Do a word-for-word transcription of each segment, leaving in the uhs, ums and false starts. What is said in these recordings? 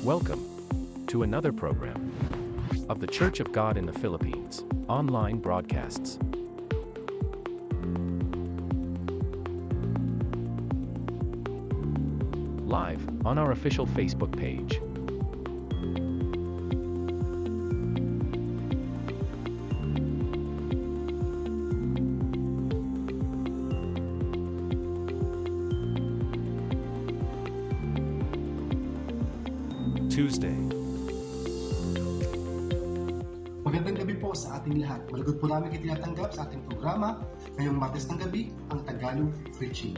Welcome to another program of The Church of God in the Philippines online broadcasts. Live on our official Facebook page. Tuesday. Magandang gabi po sa ating lahat. Malugod po namin kayo tinatanggap sa ating programa ngayong Martes ng gabi, ang Tagalog Preaching.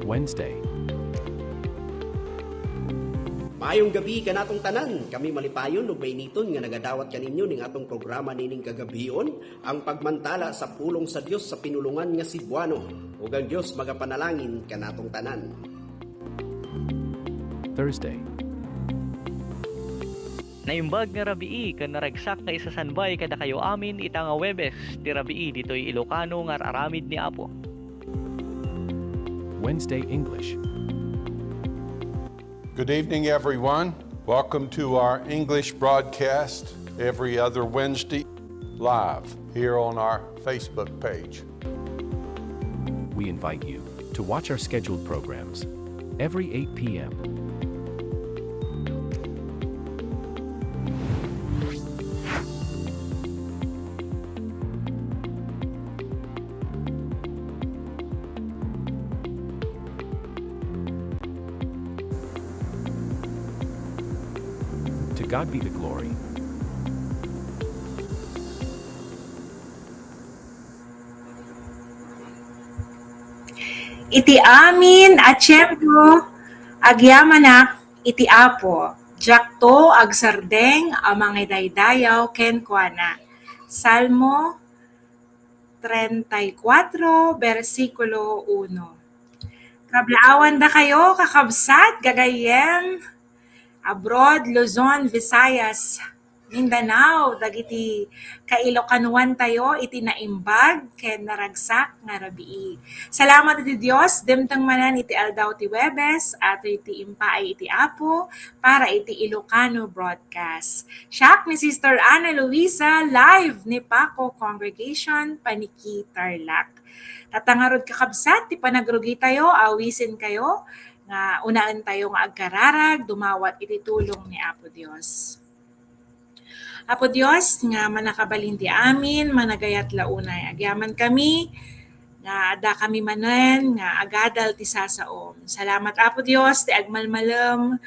Wednesday. Maayong gabi kanatong tanan. Kami malipayon ug mainiton nga nagadawat kaninyo ning atong programa nining kagabion, ang pagmantala sa pulong sa Dios sa pinulongan nga Cebuano. Ug ang Dios magapanalangin kanatong tanan. Thursday. Naimbag nga rabii ken naragsak nga isasanbay kadakayo amin ita nga Huwebes ti rabii ditoy Ilocano nga ar-aramid ni Apo. Wednesday English. Good evening, everyone. Welcome to our English broadcast every other Wednesday live here on our Facebook page. We invite you to watch our scheduled programs every eight p.m. To God be the glory. Iti amin a tiempo, agyamanak iti Apo, diakto agsardeng a mangidaydayaw kenkuana. Salmo treinta y cuatro, bersikulo uno. Kablaawandakayo, kakabsat, gagayyem, abroad, Luzon, Visayas, Mindanao, dagiti kailokanoantayo iti naimbag ken naragsak nga rabii. Salamat iti Dios, dimteng manen iti aldaw ti Huwebes, atoy ti impaay iti Apo para iti Ilocano broadcast. Siak ni Sister Ana Luisa, live ni Paco Congregation, Paniki, Tarlac. Tatta ngarud, kakabsat, ti panagrugitayo, awisenkayo nga unaentayo nga agkararag, dumawat iti tulong ni Apo Dios. Apo Dios, nga mannakabalin ti amin, managayat la unay. Agyamankami nga addakami manen nga agadal ti sasaom. Salamat, Apo Dios, ti agmalmalem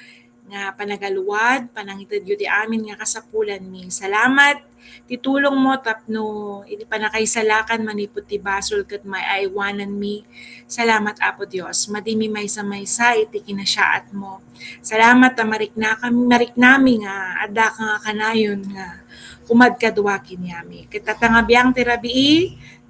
nga panagaluad, panangitedyo ti amin nga kasapulanmi. Salamat ti tulongmo tapno iti pannakaisalakan manipud ti basol ket maay-aywananmi. Salamat, Apo Dios. Madimi maysa-maysa iti kinasiaatmo. Salamat ta mariknakam-, mariknami nga addaka nga kanayon nga kumadkadua kaniami. Ket tatta nga biang ti rabii,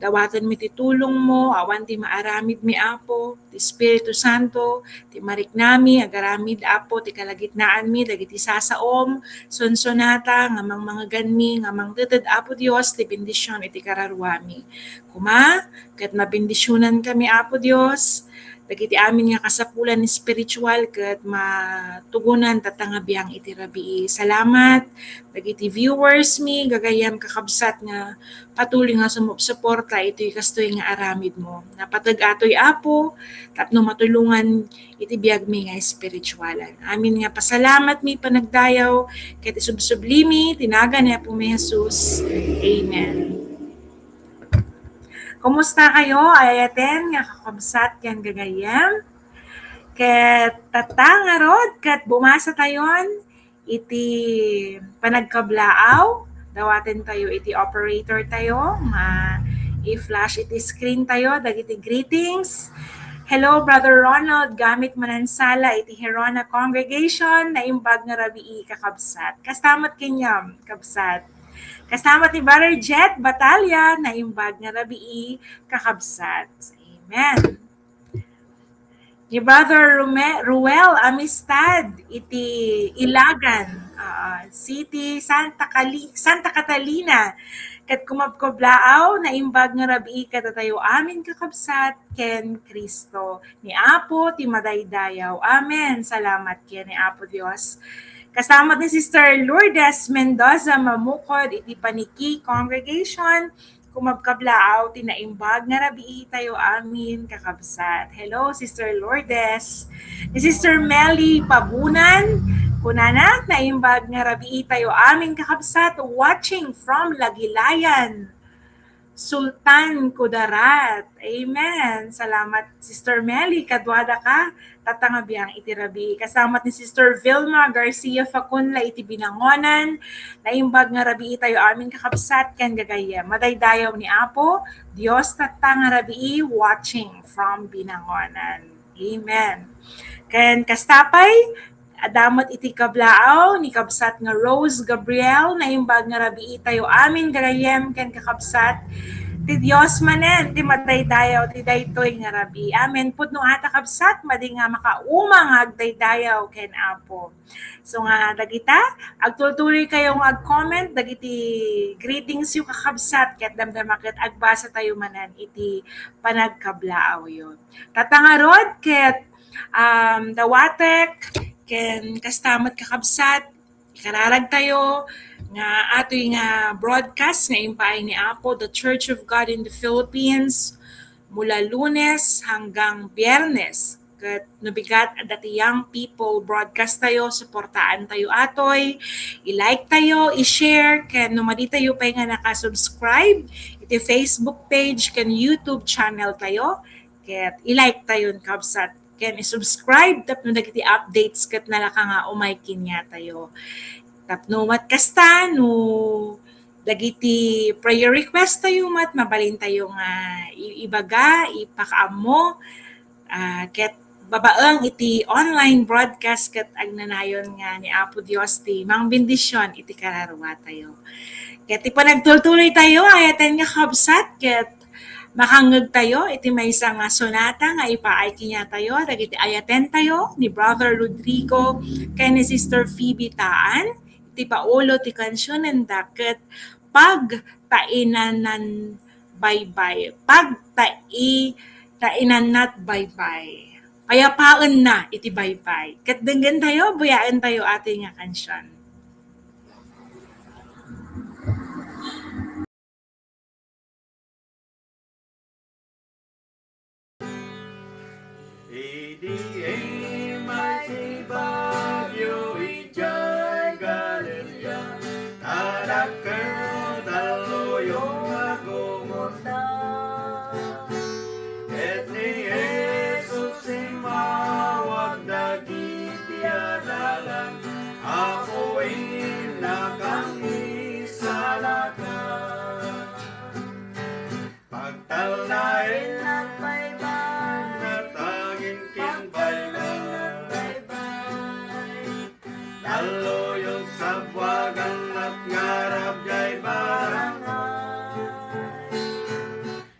dawatenmi ti tulongmo, awan ti maaramidmi, Apo, ti Espiritu Santo, ti mariknami, agaramid, Apo, ti kalagitnaanmi dagiti sasaom, sunsunata nga mangmangeganmi, nga mangteted, Apo Dios, ti bendision iti kararuami. Koma, ket mabendisionankami, Apo Dios, dagiti amin nga kasapulan espiritual ket matugonan tatta nga biang iti rabii. Salamat dagiti viewers mi, gagayyem, kakabsat, nga patuloy nga sumupsuporta iti kastoy nga aramidmo. Napateg atoy, Apo, tapno matulongan iti biagmi nga espiritualan. Amin nga pasalamatmi panagdayaw ket isubsublimi ti nagan ni Apomi Jesus. Amen. Kumusta kayo, ay-ayaten nga kakabsat ken gagayyem? Ket tatta ngarud, ket bumasa tayon iti panagkablaaw. Dawatentayo iti operator tayo nga i-flash iti screen tayo dagiti greetings. Hello, Brother Ronald, gamit Manansala iti Gerona Congregation, naimbag nga rabii, kakabsat. Kasta met kaniam, kabsat. Kasta met ni Brother Jet Batalla, naimbag nga rabii, kakabsat. Amen. ni Brother Rume-, Ruel Amistad iti Ilagan, ah, City, Santa Cali-, Santa Catalina. Ket kumabkablaaw, naimbag nga rabii kadatayo amin, kakabsat, ken Cristo. Ni Apo ti madaydayaw. Amen. Salamat ken ni Apo Dios. Kasama ni Sister Lourdes Mendoza Mamukod iti Paniki Congregation. Kumabkablaaw ti naimbag nga rabii tayo amin, kakabsat. Hello, Sister Lourdes. Ni Sister Melly Pabunan, kunana, naimbag nga rabii tayo amin, kakabsat, watching from Lagilayan, Sultan Kudarat. Amen. Salamat, Sister Melly. Kaduada ka. Tatta nga biang iti rabii. Kasama ni Sister Vilma Garcia Facunla iti Binangonan. Naimbag nga rabii tayo amin, kakabsat, ken gagayyem. Madaydayaw ni Apo Dios tatta nga rabii, watching from Binangonan. Amen. Ken kasta pay, adda met iti kablaaw ni kabsat nga Rose Gabriel, naimbag nga rabii tayo amin, gagayyem, ken kakabsat. Ti Dios manen ti madaydayaw ti daytoy nga rabii. Amen. Pudno ata, kabsat, madi nga makauma nga agdaydayaw ken Apo. So nga dagita, agtultuloy kayo nga ag-comment dagiti greetings yo, kakabsat, ket damdama ket agbasa tayo manen iti panagkablaawyo. Tatta ngarud ket, um, dawatek ken kasta met, kakabsat, ikararag tayo nga atoy nga broadcast nga impaay ni Apo, The Church of God in the Philippines, mula Lunes hanggang Biyernes. Ket no bigat adda ti Young People broadcast tayo, suportaan tayo atoy, i-like tayo, i-share, ken no madi tayo pay nga naka-subscribe iti Facebook page ken YouTube channel tayo, ket i-like tayon, kabsat, ken i-subscribe tapno dagiti updates ket nalaka nga umay kaniatayo. Tapno met kasta, no dagiti prayer request tayo met, mabalin tayo nga i-, ibaga, ipakaammo, ah, ket babaen iti online broadcast ket agnanayon nga ni Apo Dios ti mangbendision iti kararua tayo. Ket ti panagtultuloy tayo, ayaten nga kabsat, ket makangngeg tayo iti maysa nga sonata nga ipaay kaniatayo dagiti ayaten tayo ni Brother Rodrigo ken ni Sister Phoebe Taan. Ti paulo ti kansionenda ket pagtainanan baybay. Pagtai-, tainannat baybay. Payapaenna iti baybay. Ket denggen tayo, buyaen tayo atoy nga kansion. Idi immay ti bagyo idiay Galilea, nadakkel talloyon nga gumurda. Ket ni Jesus immawag dagiti adalan, "Apo, innakam, isalaka." Pagtalnaennat baybay, natangin ken baybay. Talloyon, sabbuagannat ngarab diay barangay.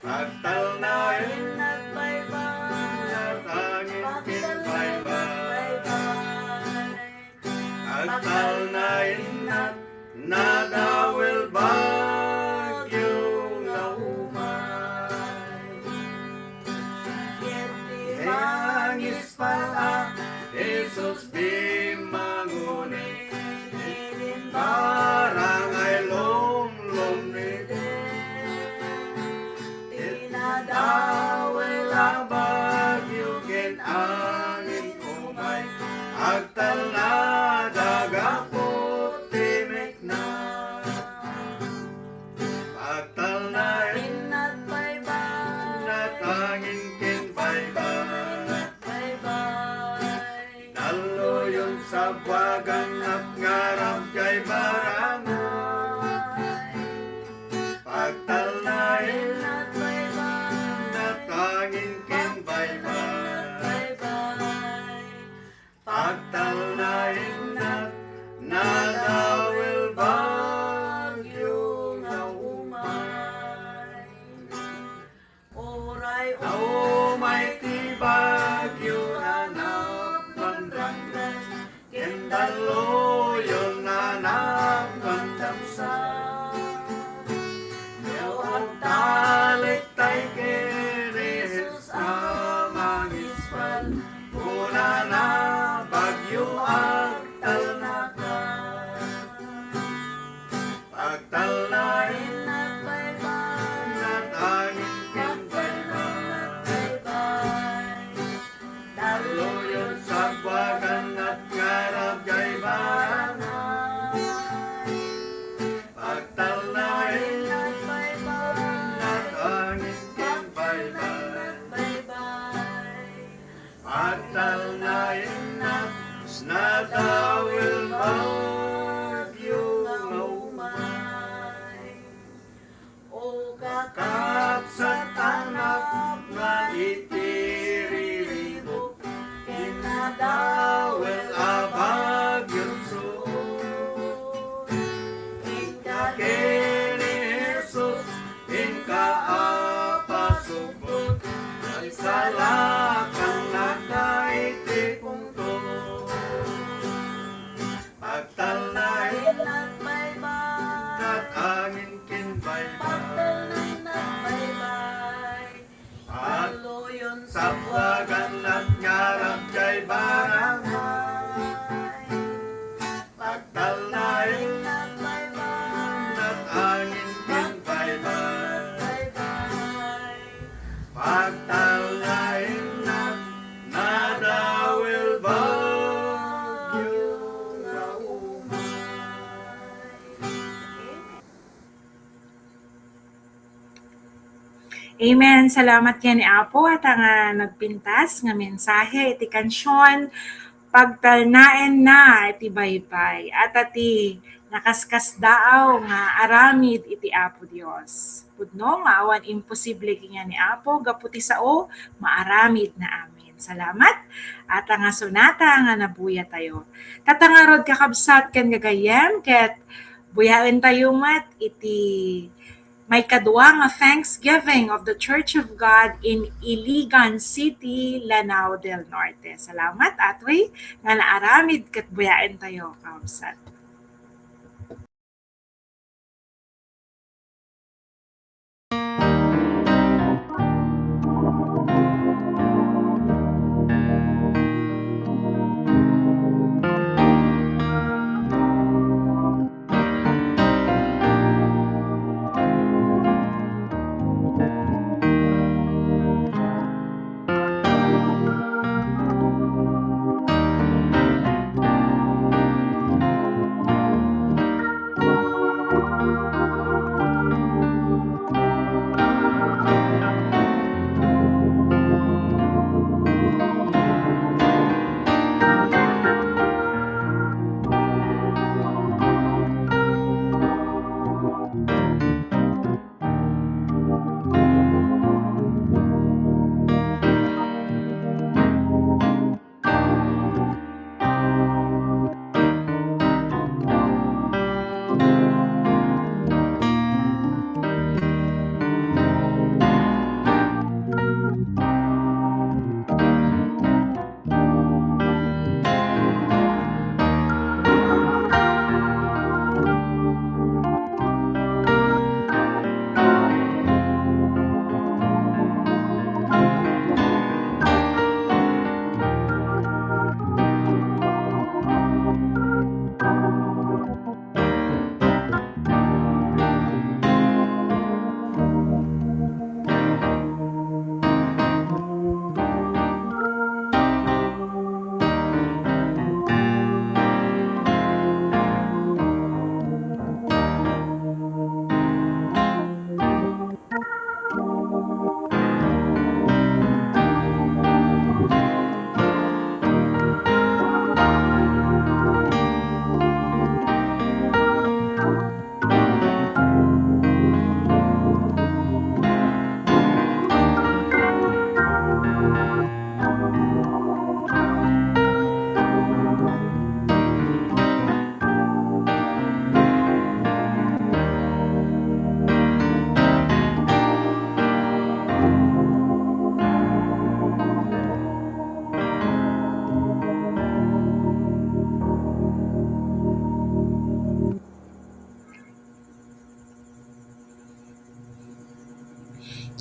Pagtalnaennat baybay, natangin ken baybay. Pagtalnaennat, nadawel bagyo nga umay. Ket ti mangispat-a, Jesus, bimmangoni, iti barangay Lomlomnide. Ti nadawel a bagyo ken angin umay, agtalnada gapu ti mikna. Agtalnaennat baybay, natangin ken baybay. Talloyon, sabbuagannat ngarab diay barangay. Pagtalnaennat baybay, natangin ken baybay. Pagtalnaennat, nadawel bagyo nga umay. Uray umay ti bagyo, Kabsat, anak, nga iti riribuk, inadawel a bagyo suot. Inka ken ni Jesus, inka a pasukbot, nagsalakan naka iti pungtot. Pagtalnaen, kat angin ken baybay. Pagtalnaen, kat angin ken baybay. Pagluyon, sabwagan, lat ngarab jay barangay. Pagtalnaen, kat angin ken baybay. Pagtalnaennak, nadawel bagyo nga umay. Amen. Salamat ken ni Apo, ata nga nagpintas nga mensahe iti kansion, Pagtalnaenna iti baybay, ata ti nakaskasdaaw nga aramid iti Apo Dios. Pudno nga awan imposible kanian ni Apo, gapu ti sao, maaramidna. Amen. Salamat. Ata nga sonata nga nabuyatayo. Ita ngarud, kakabsat ken gagayyem, ket buyaentayo met iti maikadua nga Thanksgiving of the Church of God in Iligan City, Lanao del Norte. Salamat, Atoy, nga naaramid ket buyaentayo, kakabsat.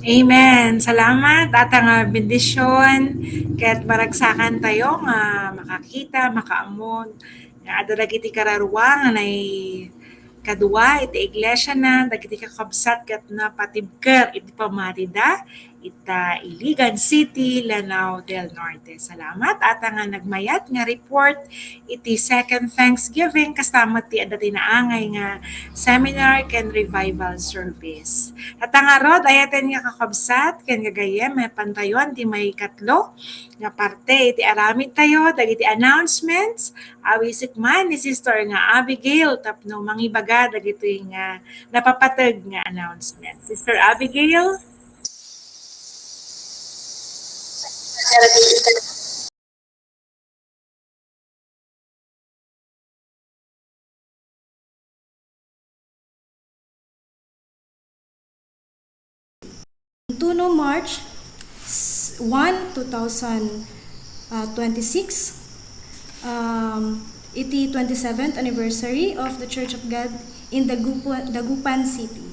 Amen. Salamat, ata nga bendision, ket maragsakantayo nga makakita, makaammo, nga adda dagiti kararua nga naikadua iti iglesiana, dagiti kakabsat ket napatibker iti pamarida, ita Iligan City, Lanao del Norte. Salamat, ata nga nagmayat nga report iti second Thanksgiving, kasta met ti adda ti naangay nga seminar ken revival service. Ata ngarud, ayaten nga kakabsat ken gagayyem, mapantayon ti maikatlo nga parte iti aramidtayo, dagiti announcements, awisik man ni Sister nga Abigail tapno mangibaga dagitoy nga napapateg nga announcement. Sister Abigail? Intuno March s-, one, two thousand, uh, twenty-six, um, iti twenty-seventh anniversary of the Church of God in Dagupan, Dagupan City.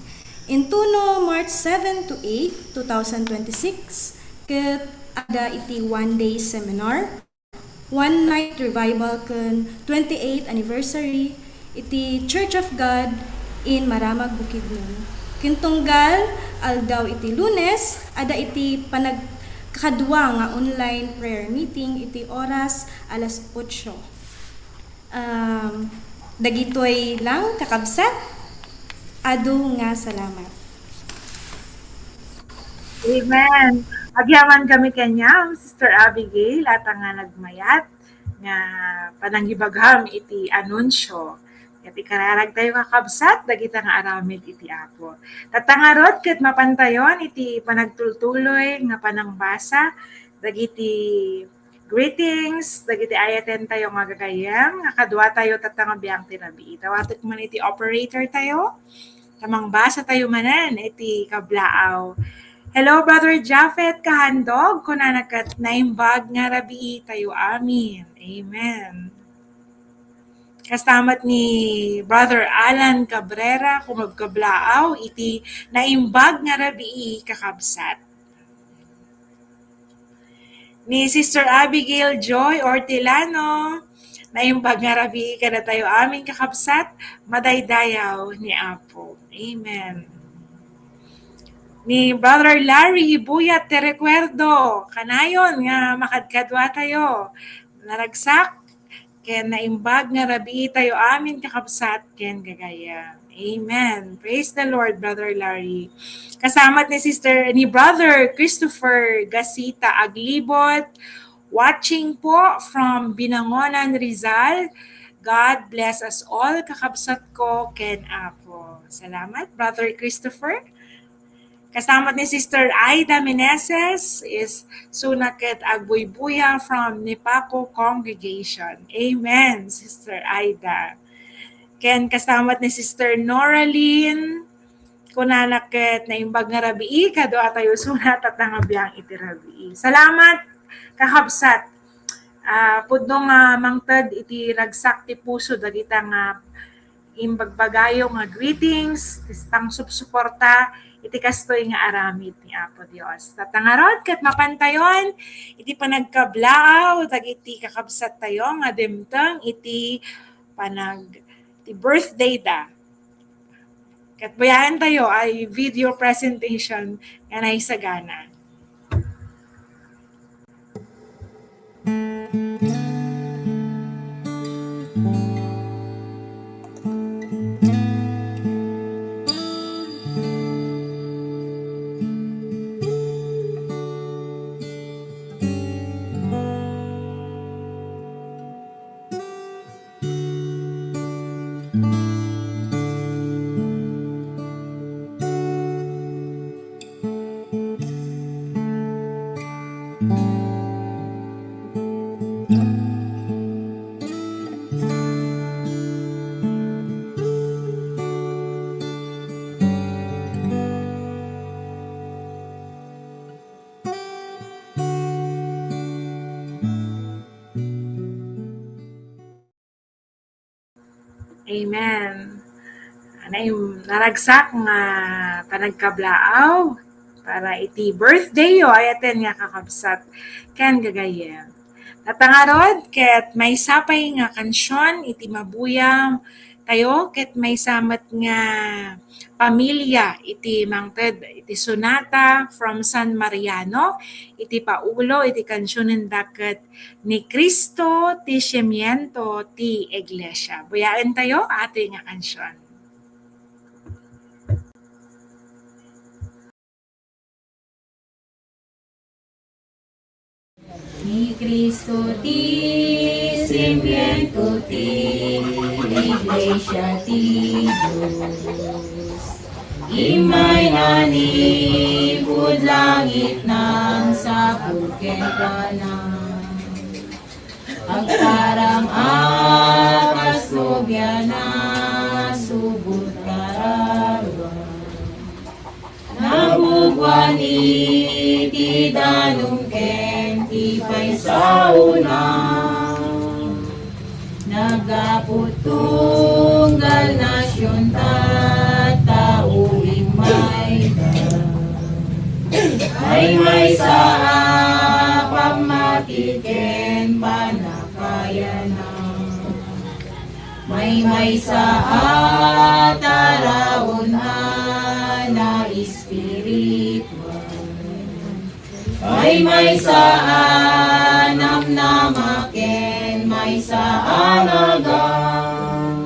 Intuno March seven to eight, two thousand twenty-six, ket adda iti one-day seminar, one-night revival ken twenty-eighth anniversary iti Church of God in Maramag, Bukidnon. Ken tunggal aldaw iti Lunes, adda iti panagkakadua nga online prayer meeting iti oras alas otso. Um, dagitoy lang, kakabsat. Adu nga salamat. Amen. Agyamankami kaniam, Sister Abigail, ata nga nagmayat nga panangibagam iti anunsio. Ket ikararagtayo, kakabsat, dagita nga aramid iti Apo. Ata ngarud, ket mapantayon iti panagtultuloy nga panangbasa dagiti greetings dagiti ayatentayo nga gagayyem, nga kaduatayo tatta nga biang ti rabii. Dawatek man iti operatortayo, ta mangbasatayo manen iti kablaaw. Hello, Brother Japhet Kahandog, kunana ket naimbag nga rabiitayo amin. Amen. Kasta met ni Brother Alan Cabrera, kumagkablaaw iti naimbag nga rabii, kakabsat. Ni Sister Abigail Joy Ortilano, naimbag nga rabii kadatayo amin, kakabsat, madaydayaw ni Apo. Amen. Ni Brother Larry Ibuyat ti Recuerdo, kanayon nga makadkaduatayo. Naragsak ken naimbag nga rabiitayo amin, kakabsat ken gagayyem. Amen. Praise the Lord, Brother Larry. Kasta met ni Sister, ni Brother Christopher Gasita Aglibot, watching po from Binangonan, Rizal. God bless us all, kakabsat ko ken Apo. Salamat, Brother Christopher. Kasta met ni Sister Aida Meneses, isuna ket agbuybuya from Nipaco Congregation. Amen, Sister Aida. Ken kasta met ni Sister Noraline, kunana ket naimbag nga rabii, kaduatayo isuna tatta nga biang iti rabii. Salamat, kakabsat. Ah, pudno nga mangted iti ragsak ti puso dagita nga imbagbagayo nga greetings, ti pangsupsuporta iti kastoy nga aramid ni Apo Dios. Tatta ngarud, ket mapantayon iti panagkablaaw dagiti kakabsattayo nga dimteng iti panag-, ti birthday da. Ket bayaentayo a video presentation nga naisagana. Amen. Anay, naragsak nga panagkablaaw para iti birthday yo, ayaten nga kakabsat ken gagayyem. Tatta ngarud, ket maysa pay nga kansion iti mabuyam tayo ket maysa met nga pamilia iti mangted iti sonata from San Mariano, iti paulo iti kansionenda ket Ni Cristo ti Simiento ti Iglesia. Buyaentayo atoy nga kansion. Ni Cristo ti simiento ti Iglesia ti Dios. Immay nanipud langit nangsapul kenkuana. Agparang a kas nobiana, subot kararua. Nabubuan iti danum ken ti paysaona. Naggapu tunggal nasion, tattao immayda. Maymaysa a pammati ken pannakayanan. Maymaysa a taraon a naespirituan. Maymaysa a namnama ken maysa a nagan.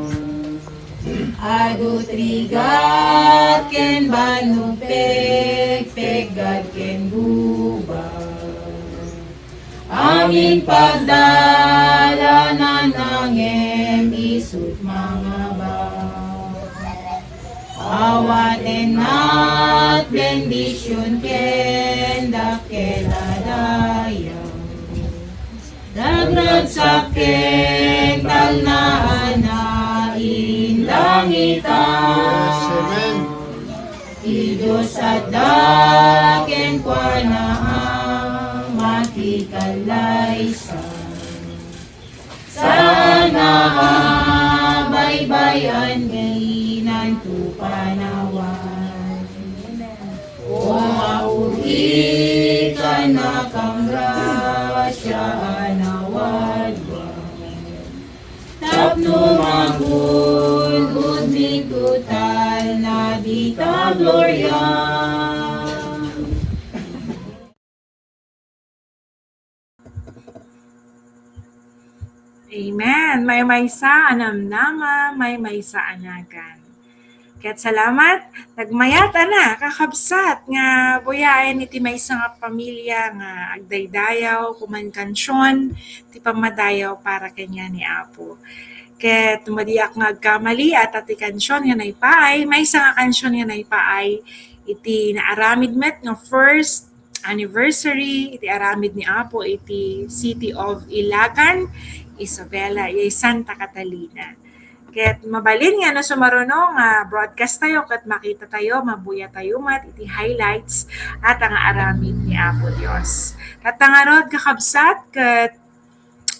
Adu ti rigat ken bannog, pegpeggad ken gubag. Amin pagdalanan ngem isut' mangabak. Awaten met bendision ken dakkel a dayag. Ragragsak ken talnaan a inlangitan. Yes, amen. Ti Dios adda kenkuana a makikallaysa. Saan a baybay-an inanto panawan. O Apo, ikkan a kagrasia a nawadwad. Tapno magun-od min total na dita gloria. Amen. Maymaysa a namnama, maymaysa a nagan. Ket salamat, nagmayat a na, kakabsat, nga buyaen iti maysa nga pamilia nga agdaydayaw, kuman kansion, ti pammadayaw para kanian ni Apo. Ket no madiak nga agkamali, adda ti kansion nga naipaay, maysa nga kansion nga naipaay, iti naaramid met nga first anniversary iti aramid ni Apo iti City of Ilagan, Isabela, idiay Santa Catalina. Ket mabalin nga no sumaruno nga broadcast tayo ket makita tayo, mabuya tayo met iti highlights a nga aramid ni Apo Dios. Tatta ngarud, kakabsat, ket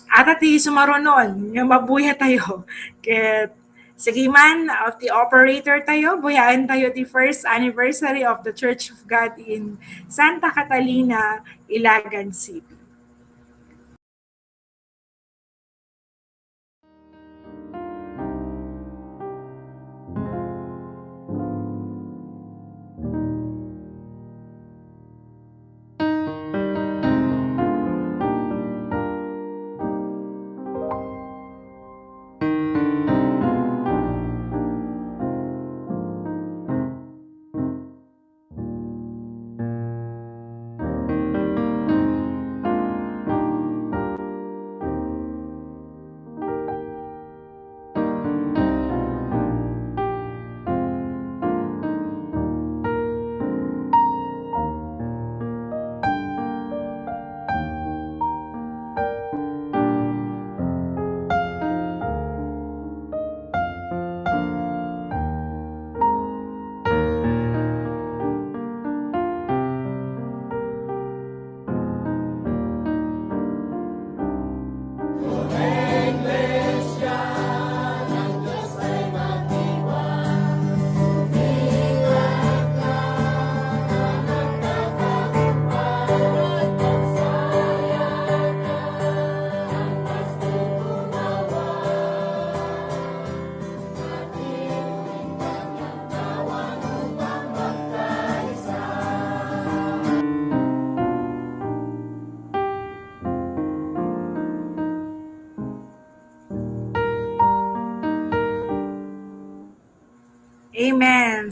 adda ti sumarunon nga mabuya tayo. Ket sige man, of the operator tayo, buyaen tayo ti first anniversary of the Church of God in Santa Catalina, Ilagan City.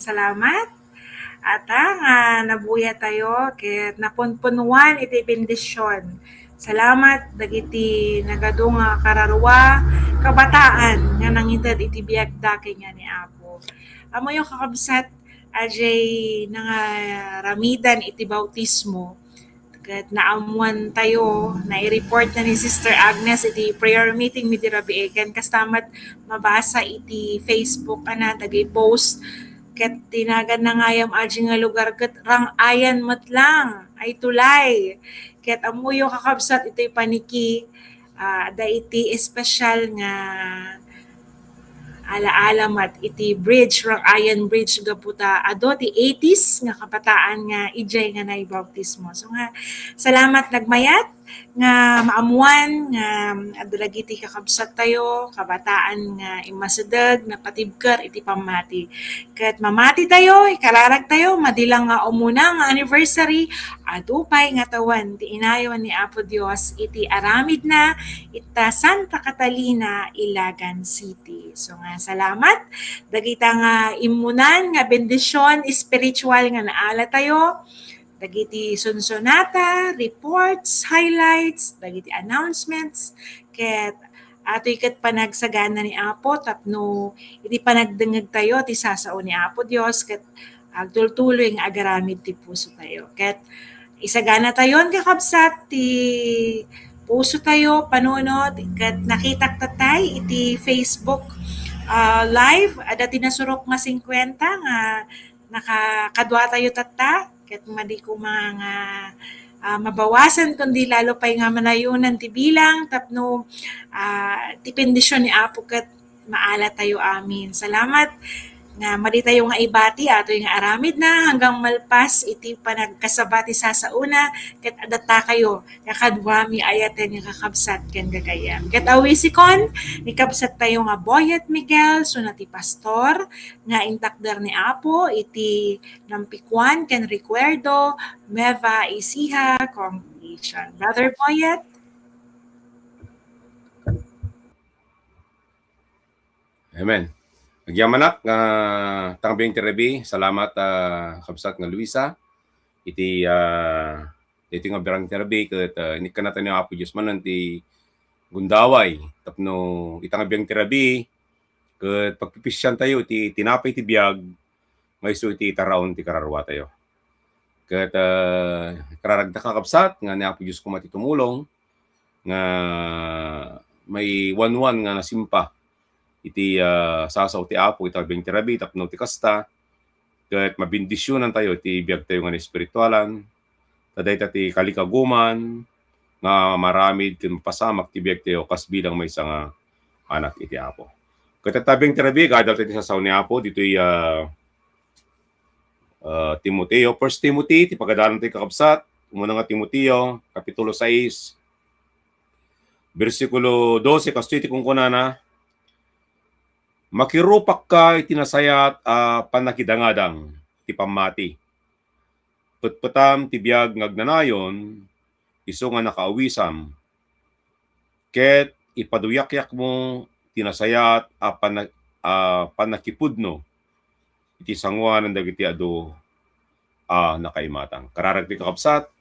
Salamat. Ata nga nabuya tayo ket napunpunuan iti bendision. Salamat dagiti nagadu nga kararua, kabataan nga nangited iti biagda kenka ni Apo. Ammoyo, kakabsat, adjay nangaramidan iti bautismo. Ket naammuan tayo, nai-report na ni Sister Agnes iti prayer meeting mi di rabii, ken kasta met mabasa iti Facebook, ana, dagiti post. Ket tinagan na nga ayam adjay nga lugar, ket Rang-ayan met lang, ay tulay. Ket ammoyo, kakabsat, itoy paniki, ah, adda iti espesyal nga alaala met iti bridge, Rang-ayan Bridge, gapu ta adu ti eighties nga kabataan nga idiay nga naibautismo. So nga, salamat nagmayat nga maammuan nga adda dagiti kakabsat tayo, kabataan nga immasideg, napatibker iti pammati. Ket mamati tayo, ikararag tayo, madi lang nga umuna nga anniversary, adu pay nga tawen ti inayawan ni Apo Dios iti aramidna ita Santa Catalina, Ilagan City. So nga, salamat dagita nga immunan nga bendision espiritual nga naala tayo, dagiti sunsonata, reports, highlights, dagiti announcements, ket atoy ket panagsagana ni Apo tapno iti panagdengngeg tayo ti sasao ni Apo Dios ket agtultuloy nga agaramid ti puso tayo. Ket isagana tayon, kakabsat, ti puso tayo, panunot, ket nakitak tatay iti Facebook, ah, live, adda ti nasurok nga singkuenta nga nakakadua tayo tatta, ket madi koma nga, ah, mabawasan, kundi lalo pay nga manayonan ti bilang tapno, ah, ti bendision ni Apo ket maala tayo amin. Salamat nga madi tayo nga ibati atoy nga aramidna hanggang malpas iti panagkasaba ti sasaona, ket adda kayo nga kaduami, ayaten nga kakabsat ken gagayyem. Ket awisikon ni kabsat tayo nga Boyet Miguel, suna ti pastor nga intakder ni Apo iti Nampikuan ken Recuerdo Nueva Ecija Congregation. Brother Boyet? Amen. Agyamanak nga tangbiang ti rabii, salamat, ah, kabsat nga Luisa. Iti, ah, iti nga birang ti rabii ket, ah, inikkanatayo ni Apo Dios manen ti gundaway tapno ita nga biang ti rabii ket pagpipisian tayo iti tinapay ti biag nga isu iti itaraon ti kararua tayo. Ket, ah, kararagda, kakabsat, nga ni Apo Dios koma ti tumulong nga maiwanwan nga nasimpa iti, ah, sasao ti Apo ita nga biang ti rabii tapno ti kasta ket mabendisionan tayo iti biag tayo nga naespiritualan. Ta dayta ti kalikaguman nga maramid ken mapasamak ti biag tayo kas bilang maysa nga anak iti Apo. Ket ita nga biang ti rabii, adal tayo ti sasao ni Apo ditoy, ah, ah, Timoteo, First Timothy, ti pagadalan tayo, kakabsat, umuna nga Timoteo, Kapitulo sais, bersikulo dose, kastoy ti kunkunana, "Makirupakka iti nasayaat a pannakidangadang ti pammati. Petpetam ti biag nga agnanayon, isu nga nakaawisam, ket ipaduyakyakmo ti nasayaat a panna-, a pannakipudno iti sangoanan dagiti adu a nakaimatang." Kararag ti kakabsat,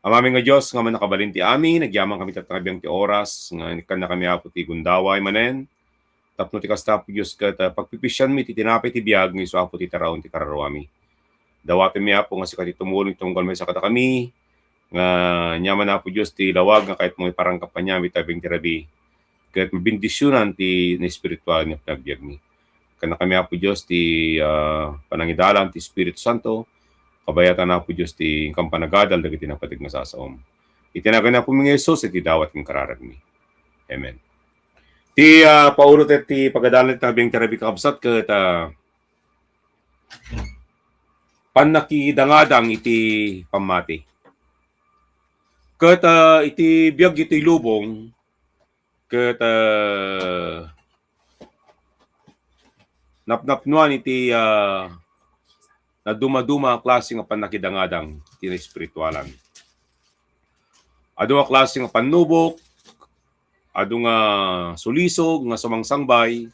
Amami nga Dios nga mannakabalin ti amin, agyamankami ita nga biang ti oras nga inikkanakami, Apo, ti gundaway manen tapno ti kasta, Apo Dios, ket, ah, pagpipisianmi ti tinapay ti biag nga isu, Apo, ti taraon ti kararuami. Dawatenmi, Apo, nga sika ti tumulong, tunggal maysa kadakami, nga ania man, Apo Dios, ti lawag nga kayatmo iparangkap kaniami ita nga biang ti rabii, ket mabendisionan ti naespiritual nga panagbiagmi. Kannakami, Apo Dios, ti, ah, panangidalan ti Espiritu Santo, kabayatan, Apo Dios, ti inkan panagadal dagiti napateg nga sasaom. Iti nagan ni Apomi nga Jesus, iti dawat ken kararagmi. Amen. Ti, ah, paulo ti, ti pagadalan ita nga biang ti rabii, kakabsat, ket, ah, pannakidangadang iti pammati. Ket, ah, iti biag iti lubong, ket, ah, napnapnoan iti, ah, nadumaduma a klase nga pannakidangadang iti naespiritualan. Adu a klase nga pannubok, adu nga sulisog nga sumangsangbay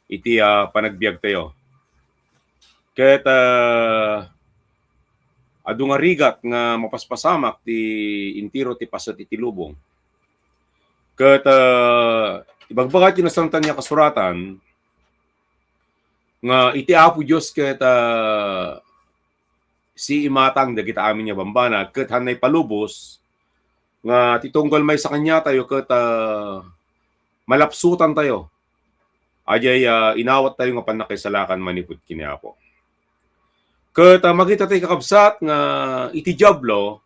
iti, ah, panagbiag tayo. Ket, ah, adu nga rigat nga mapaspasamak ti intiro ti paset iti lubong. Ket, ah, ibagbaga ti Nasantoan nga Kasuratan nga iti Apo Dios ket, ah, si imatang dagita amin nga bambanag, ket hanna ipalubos nga ti tunggal maysa kaniatayo ket, ah, malapsutantayo. Adiay, ah, inawattayo nga pannakiisalakan manipud ken ni Apo. Ket, ah, makitatayo, kakabsat, nga iti Diablo,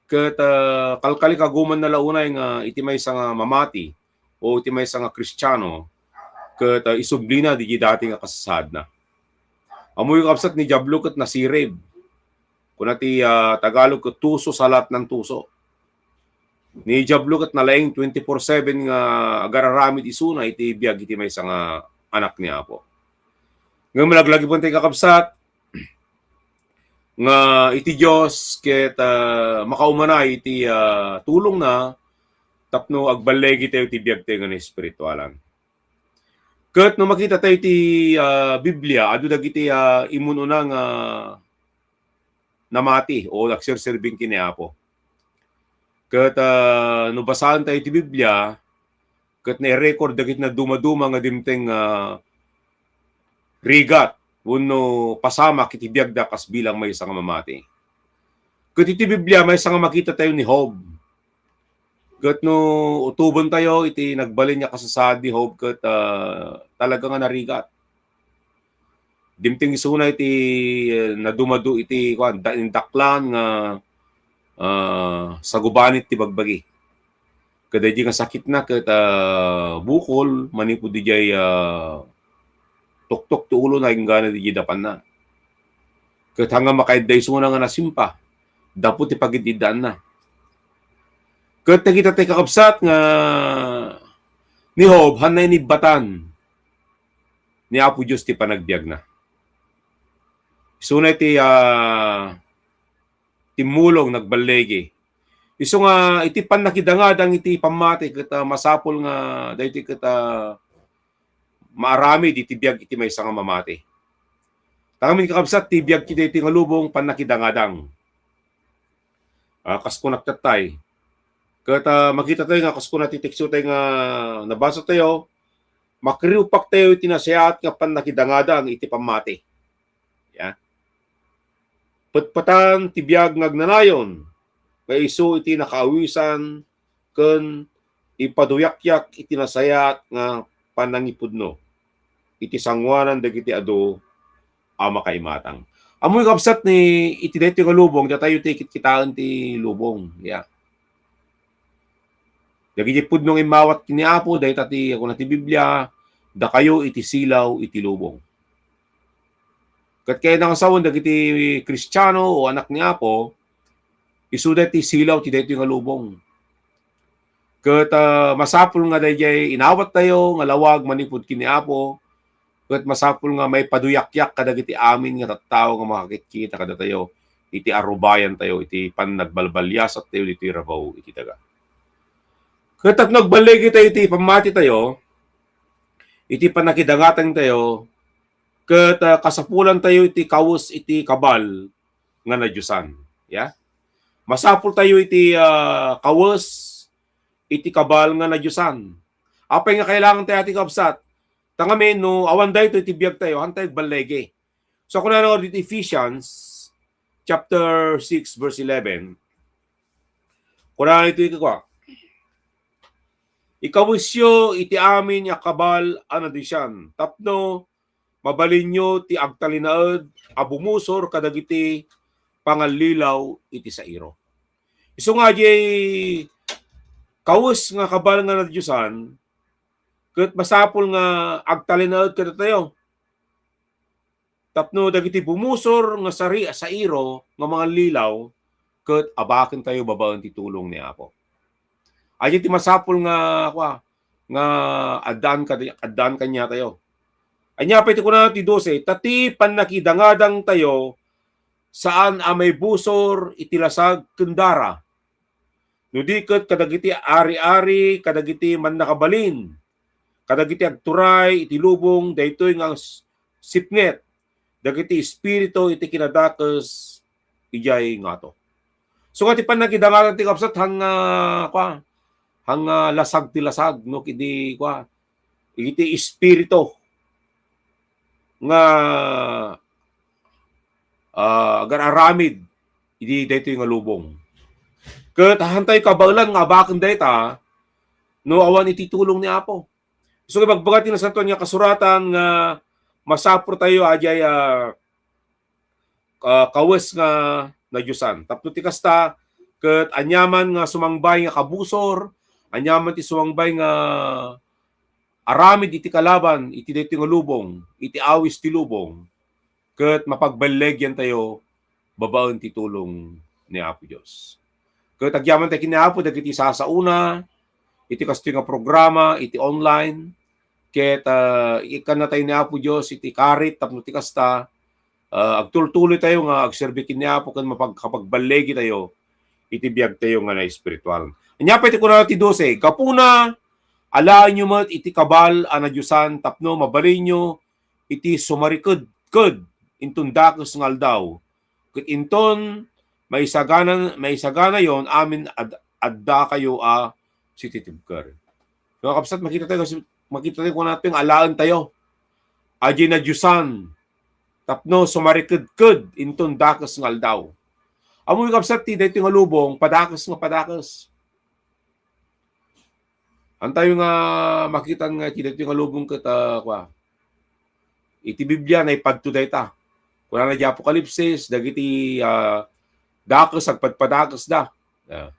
ket, ah, kalkalikagumanna la unay nga iti maysa nga mamati o iti maysa nga Kristiano, ket, ah, isublina diay dati nga kasasaadna. Ammoyo, kakabsat, ni Diablo ket nasirib. Kuna ti, ah, Tagalog ket tuso sa lahat ng tuso. Ni Diablo ket nalaing twenty-four seven nga agararamid isuna iti biag iti maysa nga anak ni Apo. Ngem malaglagipen tayo, kakabsat, nga iti Dios ket, ah, makaumanay iti, ah, tulongna tapno agballegi tayo ti biagtayo nga naespiritualan. Ket no makita tayo ti, ah, Biblia, adu dagiti, ah, immun-una nga namati o agserserbing ken ni Apo. Ket, ah, no basaen tayo ti Biblia, ket nai-record dagiti nadumaduma nga dimteng, ah, rigat wenno pasamak iti biagda kas bilang maysa nga mamati. Ket iti Biblia, maysa nga makita tayo ni Job. Ket no utoben tayo iti nagbalin nga kasasaad ni Job ket, ah, talaga nga narigat. Dimteng isuna iti, ah, nadumadu iti, kuan, da-, indaklan nga, ah, sagubanit ti bagbagi. Kadaydi nga sakitna ket, ah, bukol manipud diay, ah, tuktok ti ulona inggana diay dapanna. Ket hanggang makaidda isuna nga nasimpa gapu ti pagid-iddaanna. Ket nakita tayo, kakabsat, nga ni Job, hanna inibbatan ni Apo Dios ti panagbiagna. Isuna iti, ah, timmulong, nagballigi. Isu nga iti pannakidangadang iti pammati ket, ah, masapul nga daytoy ket, ah, maaramid iti biag iti maysa nga mamati. Tangamin, kakabsat, ti biag iti, iti nga lubong pannakidangadang. Ah, kas kunak tattay. Ket, ah, makita tayo nga kas kuna ti teksto tayo nga nabasa tayo, makriupak tayo iti nasayaat nga pannakidangadang iti pammati. Ya. Petpetan ti biag nga agnanayon nga isu iti nakaawisan ken ipaduyakyak iti nasayaat nga panangipudno iti sangoanan dagiti adu a makaimatang. Ammoyo, kabsat, ni iti daytoy nga lubong, datayo ti kitkitaen ti lubong. Ya. Dagiti pudno nga immawat ken ni Apo, dayta ti, kuna ti Biblia, "Dakayo iti silaw iti lubong." Ket kayatna nga sawen dagiti Kristiano o anak ni Apo, isuda ti silaw ti daytoy nga lubong. Ket, ah, masapul nga daydiay inawattayo nga lawag manipud ken ni Apo, ket masapul nga maipaduyakyak kadagiti amin nga tattao nga makakitkita kadatayo iti arubayantayo iti pannagbalbaliasattayo ditoy rabaw iti daga. Ket tapno agballigi tayo iti pammatitayo, iti pannakidangatangtayo, ket, ah, kasapulantayo iti kawes iti kabal nga nadiosan. Ya? Masapultayo iti, ah, kawes iti kabal nga nadiosan. Apay nga kailangan tayo, iti kabsat? Tangamin, no awan daytoy iti biagtayo, haantayo agballigi. So, kuna nga ditoy Ephesians chapter six, verse eleven, kuna itoy kua, "Ikawesyo iti amin a kabal a nadiosan, tapno mabalinyo ti agtalinaed a bumusor kadagiti pangallilaw iti sairo." Isu nga diay kawes nga kabal nga nadiosan, ket masapul nga agtalinaed kadatayo tapno dagiti bumusor nga sari a sairo nga mangallilaw ket abakentayo babaen ti tulong ni Apo. Ania ti masapul nga, kua, nga addaan kad-, addaan kaniatayo? Ania pay ti kuna ti dose? Ta ti pannakidangadangtayo saan a maibusor iti lasag ken dara, no di ket kadagiti ari-ari, kadagiti mannakabalin, kadagiti agturay iti lubong daytoy nga s-, sipnget, dagiti espiritu iti kinadakes idiay ngato. So, nga ti pannakidangatan ti kabsat, han nga, kwa, han nga lasag ti lasag, no, idi, kwa, iti espiritu nga, ah, agar-aramid idi daytoy nga lubong. Ket han tayo kabaelan nga abaken dayta, no, awan iti tulong ni Apo. So, ibagbaga ti Nasantoan nga Kasuratan nga masapul tayo, adiay, ah, ah, kawes nga nadiosan. Tapno ti kasta, ket aniaman nga sumangbay nga kabusor, aniaman ti sumangbay nga aramid iti kalaban, iti daytoy nga lubong, iti awis ti lubong, ket mapagballegian tayo babaen ti tulong ni Apo Dios. Ket agyaman tayo ken ni Apo dagiti sasaona iti kastoy nga programa, iti online, ket, ah, ikkanna tayo ni Apo Dios iti karit tapno ti kasta, ah, agtultuloy tayo nga agserbi ken ni Apo ken mapagkapagballegi tayo iti biag tayo nga naespiritual. Ania pay ti kuna ti dose, gapuna, alaenyo met iti kabal a nadiosan tapno mabalinyo iti sumarikedked inton dakes nga aldaw, ket inton maisagana, maisaganayon amin ad-, addakayo a sititibker. Mga kabsat, makita tayo, makita tayo kung ano yung alaen tayo. Adiay nadiosan, tapno sumarikedked inton dakes nga aldaw. Ammo, mga kabsat, ti daytoy nga lubong, padakes nga padakes. Antayo nga makitan nga iti daytoy nga lubong ket, ah, kwa, iti Biblia, naipadto dayta. Kunana di Apokalipsis, dagiti, ah, dakes, agpadpadakesda. Ah,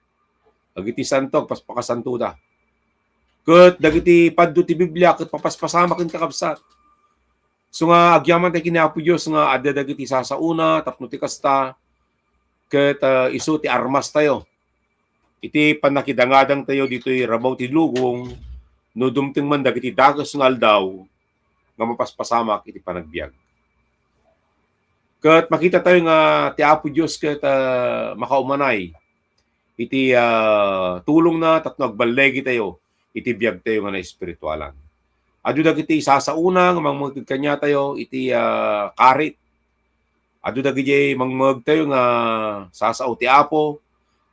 dagiti santo, agpaspakasantoda. Ket dagiti padto ti Biblia, ket papaspasamak ken kakabsat. So nga, agyaman tayo ken ni Apo Dios nga adda dagiti sasaona, tapno ti kasta, ket, ah, isu ti armas tayo. Iti pannakidangadang tayo ditoy rabaw ti lubong, no dumteng man dagiti dakes nga aldaw nga mapaspasamak iti panagbiag. Ket makita tayo nga ti Apo Dios ket, ah, makaumanay iti, ah, tulongna tapno agballegi tayo iti biag tayo nga naespiritualan. Adu dagiti sasaona nga mangmangted kaniatayo iti, ah, karit. Adu dagiti mangmangted tayo nga sasao ti Apo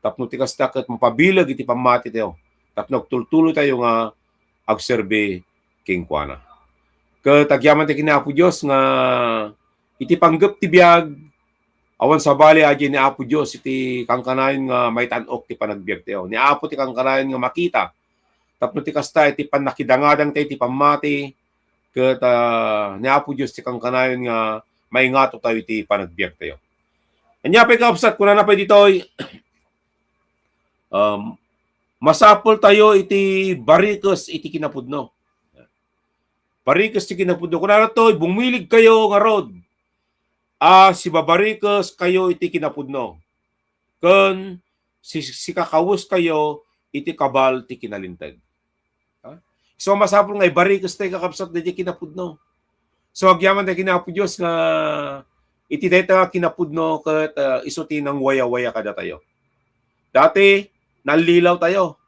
tapno ti kasta ket mapabileg iti pammati tayo tapno agtultuloy tayo nga agserbi kenkuana. Ket agyaman tayo ken ni Apo Dios nga iti panggep ti biag, awan sabali, adiay ni Apo Dios iti kankanayon nga maitan-ok ti panagbiag tayo. Ni Apo ti kankanayon nga makita. Tapno ti kasta, iti pannakidangadang tayo iti pammati, ket, ah, ni Apo Dios ti kankanayon nga maingato tayo iti panagbiag tayo. Ania pay, kakabsat, kunana pay ditoy, um, masapul tayo iti barikes iti kinapudno. Barikes ti kinapudno. Kunana toy, bumilig kayo ngarud a sibabarikes kayo iti kinapudno, ken si-, sikakawes kayo iti kabal ti kinalinteg. Ha? So, masapul nga ibarikes tayo, kakabsat, daydiay kinapudno. So, agyaman tayo ken ni Apo Dios nga iti dayta nga kinapudno ket, ah, isu ti nangwayawaya kadatayo. Dati, nallilaw tayo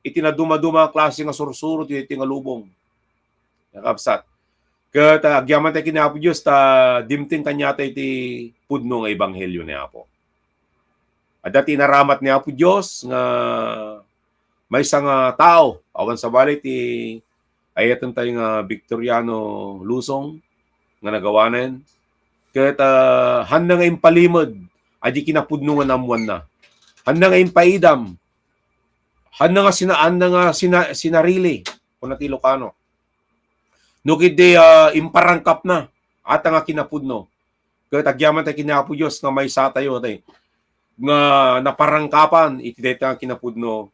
iti nadumaduma a klase nga sursuro ti, ti nga lubong. Kakabsat. Ket, ah, agyaman tayo ken ni Apo Dios ta dimteng kaniatayo ti pudno nga ebanghelio ni Apo. Adda ti inaramat ni Apo Dios nga maysa nga tao, awan sabali ti ay-ayaten tayo nga Victoriano Luzon nga nagawanen. Ket, ah, hanna nga impalimed, adiay kinapudno nga naammoanna. Hanna nga impaidam. Hanna nga sina-, hanna nga sina-, sinarili, kuna ti Ilocano. No ketdi, ah, imparangkapna, ata nga kinapudno. Ket agyaman tayo ken ni Apo Dios nga maysa tayo, tay, nga naparangkapan iti dayta nga kinapudno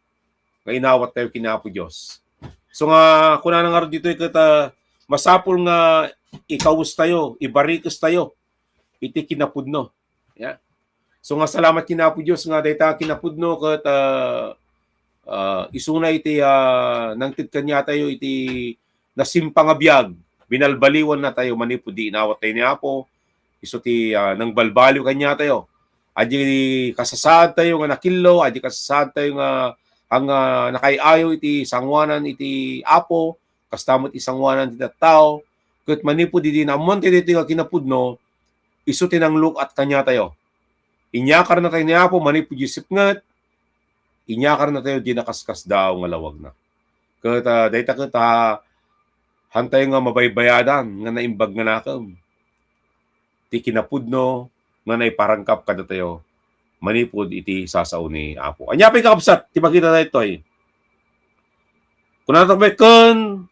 nga inawat tayo ken ni Apo Dios. So nga, kunana ngarud ditoy ket, ah, masapul nga ikawes tayo, ibarikes tayo iti kinapudno. Ya. So nga, salamat ken ni Apo Dios nga dayta nga kinapudno ket, ah, ah, isuna iti, ah, nangted kaniatayo iti nasimpang a biag, binalbaliwannatayo manipud di inawat tayo ni Apo, isu ti, ah, nangbalbaliw kaniatayo. Adi kasasaad tayo nga nakillo, adi kasasaad tayo nga, nga nakaay-ayo iti sangoanan iti Apo, kasta met iti sangoanan ti tattao, ket manipud idi naammoan tayo daytoy nga kinapudno, Isu ti nangluk-at kaniatayo. Inyakarnatayo ni Apo manipud idiay sipnget, inyakarnatayo diay nakaskasdaaw nga lawagna. Ket, ah, dayta ket, ah, haantayo nga mabaybayadan nga naimbag nga nakem ti kinapudno nga naiparangkap kadatayo manipud iti sasao ni Apo. Ania pay, kakabsat, ti makita daytoy? Kunana met, ken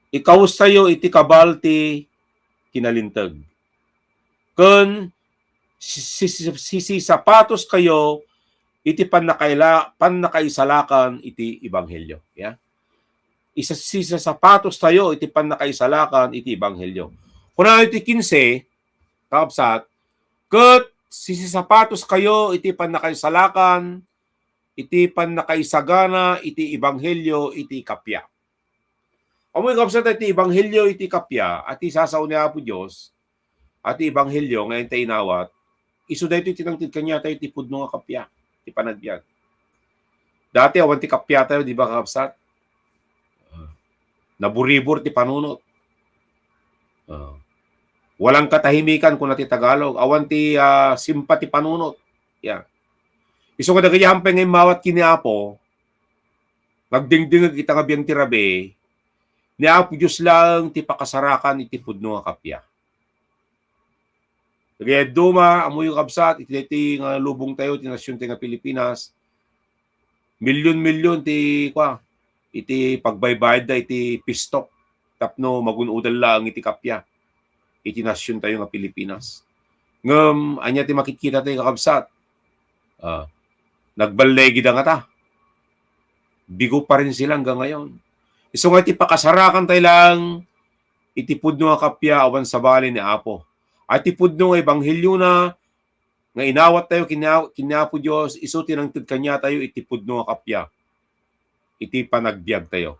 ikawestayo iti kabal ti kinalinteg. Ken si-, si-, sisisapatoskayo iti pannakaila-, pannakaisalakan iti ebanghelio. Ya. Isa-, sisisapatostayo iti pannakaisalakan iti ebanghelio. Kuna iti kinse, kakabsat, ket sisisapatoskayo iti pannakaisalakan, iti pannakaisagana iti ebanghelio iti kappia. Ammoyo, kakabsat, iti ebanghelio iti kappia, a ti sasao ni Apo Dios, a ti ebanghelio nga inta inawat, isu daytoy ti nangted kaniatayo ti pudno nga kappia, ti panagbiag. Dati, awan ti kappiatayo, di ba, kakabsat? Ah, naburibur ti panunot. Ah, walang katahimikan, kuna ti Tagalog. Awan ti, ah, simpa ti panunot. Ya. Isu nga dagiti ampay nga immawat ken ni Apo, nagdingdingeg ita nga biag ti rabii, ni Apo Dios laeng ti pakasarakan iti pudno nga kappia. Dagiti dadduma, ammoyo, kabsat, iti, iti nga lubongtayo, ti nasiontayo nga Pilipinas, milyon-milyon ti, kua, iti pagbaybayadda iti pisto tapno magun-odan laeng iti kappia iti nasiontayo nga Pilipinas. Ngem ania ti makitkitatayo, kakabsat? Ah, nagballegida ngata. Bigo pa rin sila hanggang ngayon. Isu nga iti pakasarakantayo laeng iti pudno nga kappia, awan sabali ni Apo. A ti pudno nga ebangheliona nga inawattayo ken ni, ken ni Apo Dios, isu ti nangted kaniatayo iti pudno nga kappia iti panagbiagtayo.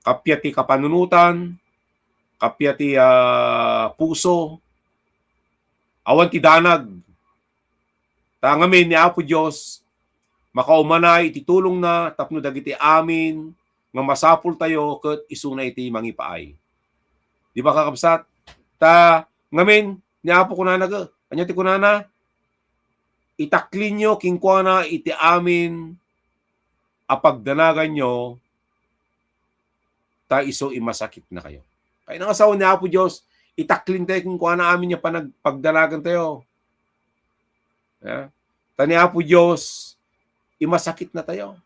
Kappia ti kapanunotan, kappia ti, ah, puso, awan ti danag. Ta ngamin ni Apo Dios, makaumana iti tulongna tapno dagiti amin nga masapultayo ket isuna iti mangipaay. Di ba, kakabsat? Ta ngamin ni Apo kunana, ania ti kunana? Itaklinyo kenkuana iti amin a pagdanaganyo, ta isu imasakitnakayo. Kayat nga sao ni Apo Dios, itaklintayo kenkuana amin nga panag-, pagdanagantayo. Ya? Ta ni Apo Dios, imasakitnatayo.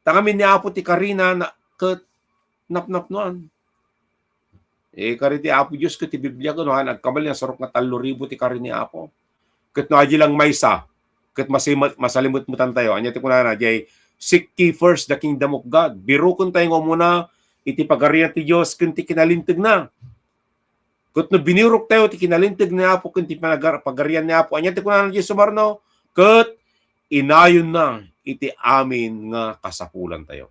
Ta ngamin ni Apo ti karina na, ket napnapnoan. Eh, kari ti Apo Dios ket ti Biblia, kuno, haan, agkabalin, nasurok nga tallo ribu ti kari ni Apo. Ket no adi lang maysa, ket masi-, masalimetmetantayo. Ania ti kunana, jay, "Seek ye first the kingdom of God." Birukentayo nga umuna iti Pagarian ti Dios ken ti kinalintegna. Ket no biniruktayo ti kinalinteg ni Apo ken ti panagar-, Pagarian ni Apo, ania ti kunana jay Sumarno? Ket inayonna iti amin nga kasapulantayo.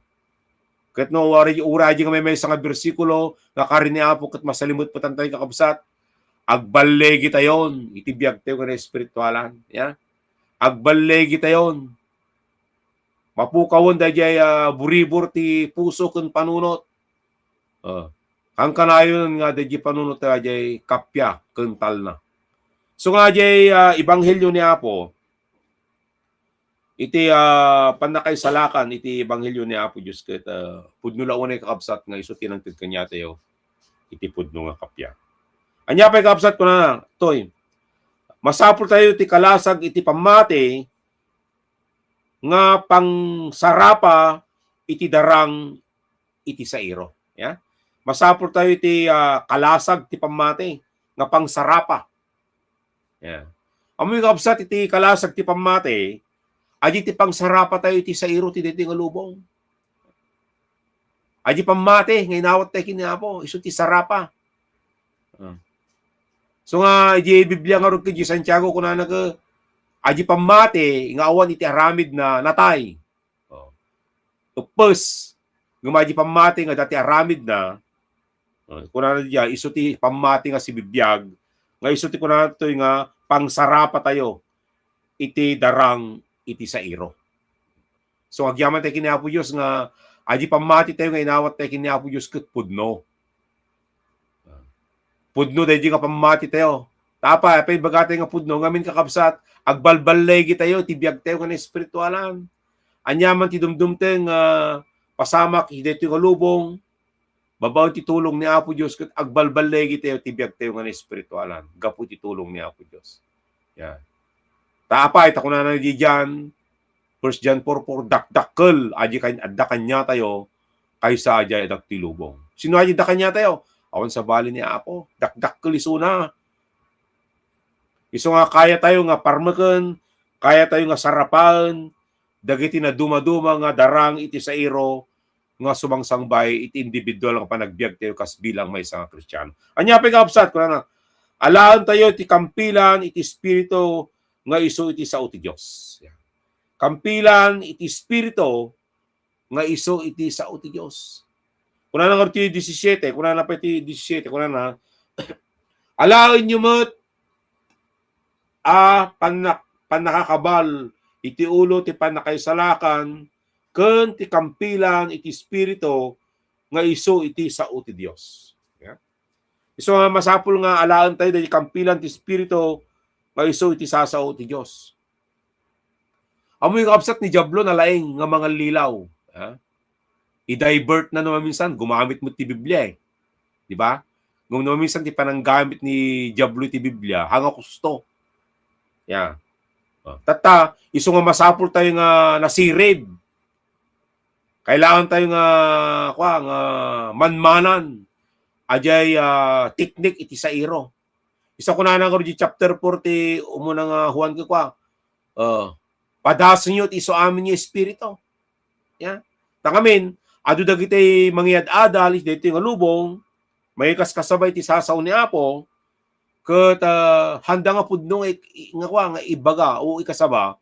Ket no uray, uray adi nga maymaysa nga bersikulo nga kari ni Apo ket masalimetmetantayo, kakabsat, agballegitayon iti biagtayo nga naespiritualan. Ya? Agballegitayon. Mapukawen daydiay, ah, buribur ti puso ken panunot. Ah, kankanayon nga daydiay panunot daydiay kappia ken talna. So nga daydiay, ah, ebanghelio ni Apo, iti, ah, pannakaisalakan iti ebanghelio ni Apo Dios ket, ah, pudno la unay, kakabsat, nga isu ti nangted kaniatayo iti pudno nga kappia. Ania pay, kakabsat, kunana, toy, masapultayo ti kalasag iti pammati nga pangsarapa iti darang iti sairo. Ya? Masapultayo iti, ah, kalasag ti pammati nga pangsarapa. Ya. Ammoyo, kakabsat, iti kalasag ti pammati, adi ti pangsarapatayo iti sairo ti daytoy nga lubong. Adi pammati nga inawattayo ken ni Apo, isu ti sarapa. Ah. So nga, iti Biblia ngarud ket iti Santiago, kunana ket, adi pammati nga awan iti aramidna, natay. Oh. Eppes, ngem adi pammati nga adda ti aramidna, oh, kunana diay, isu ti pammati nga sibibiag, nga isu ti kunana toy nga pangsarapatayo iti darang iti sairo. So, agyamantayo ken ni Apo Dios nga adi pammatitayo nga inawattayo ken ni Apo Dios ket pudno. Pudno daydi nga pammatitayo. Ta apay, apay ibagatayo nga pudno, ngamin kakabsat, agbalballegi tayo, ti biagtayo nga naespiritualan. Ania man ti dumdumteng, ah, pasamak, iti daytoy nga lubong, babaen ti tulong ni Apo Dios, ket agbalballegi tayo, ti biagtayo nga naespiritualan, gapu ti tulong ni Apo Dios. Yan. Ta apay, ta kunana diay diyan, First John four four, dakdakkel, adi kan-, adda kaniatayo, kaysa adi adda ti lubong. Sino adi adda kaniatayo? Awan sabali ni Apo. Dakdakkel isuna. Isu nga kayatayo nga parmeken, kayatayo nga sarapaen, dagiti nadumaduma nga darang iti sairo nga sumangsangbaay iti individual nga panagbiagtayo kas bilang maysa nga Kristiano. Ania pay, kakabsat, kunana, alaentayo ti kampilan iti Espiritu nga isu iti sao ti Dios. Kampilan iti Espiritu nga isu iti sao ti Dios. Kunana ngarud ti disisiete, kunana pay ti disisiete, kunana, alaenyo met a pannak-, pannakakabal iti ulo ti pannakaisalakan ken ti kampilan iti Espiritu nga isu iti sao ti Dios. Ya. Isu nga masapul nga alaentayo dagiti kampilan ti Espiritu nga isu iti sasao ti Dios. Ammoyo, kakabsat, ni Diablo nalaing nga mangallilaw. Ha? I-divert na no maminsan, gumamit met ti Biblia eh. Di ba? Ngem no maminsan ti pananggamit ni Diablo iti Biblia, hanga kusto. Ya. Oh, tatta, isu nga masapul tayo nga nasirib. Kailangan tayo nga, kua, nga manmanan. Adiay, ah, teknik iti sairo. Isu kunana ngarud iti chapter four ti umuna nga Juan, kua, ah, padasenyo ti isu amin nga espiritu. Ya. Ta ngamin, adu dagiti mangiad-adal iti daytoy nga lubong, mangikaskasaba iti sasao ni Apo, ket, ah, handa nga pudno nga ik-, i-, nga kua, nga ibaga o ikasaba,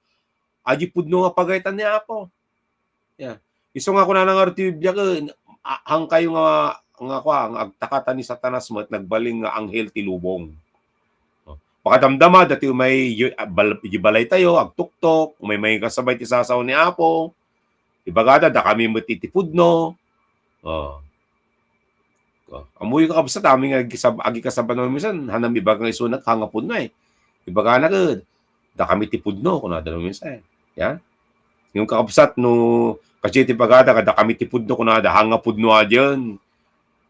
adi pudno nga pagaytan ni Apo. Ya. Isu nga kunana ngarud ti Biblia, ket, a-, hangkayo nga, nga kua, nga agtakatan ni Satanas met, nagbalin nga anghel ti lubong. Oh. Makadamdama, dati umay, y-, ah, bal-, iti balay tayo, agtuktok, umay mangikasaba iti sasao ni Apo. Ibagada, dakami met iti pudno. Oh. Oh, ammoyo, kakabsat, amin nga agikasab-, agikasaba no maminsan, hanam ibaga nga isuna, hanga pudno eh. Ibagana ket, dakami ti pudno, kunada no maminsan. Ya? Ngem, kakabsat, no, kasi ti bagada, dakami ti pudno, kunada, hanga pudno adin.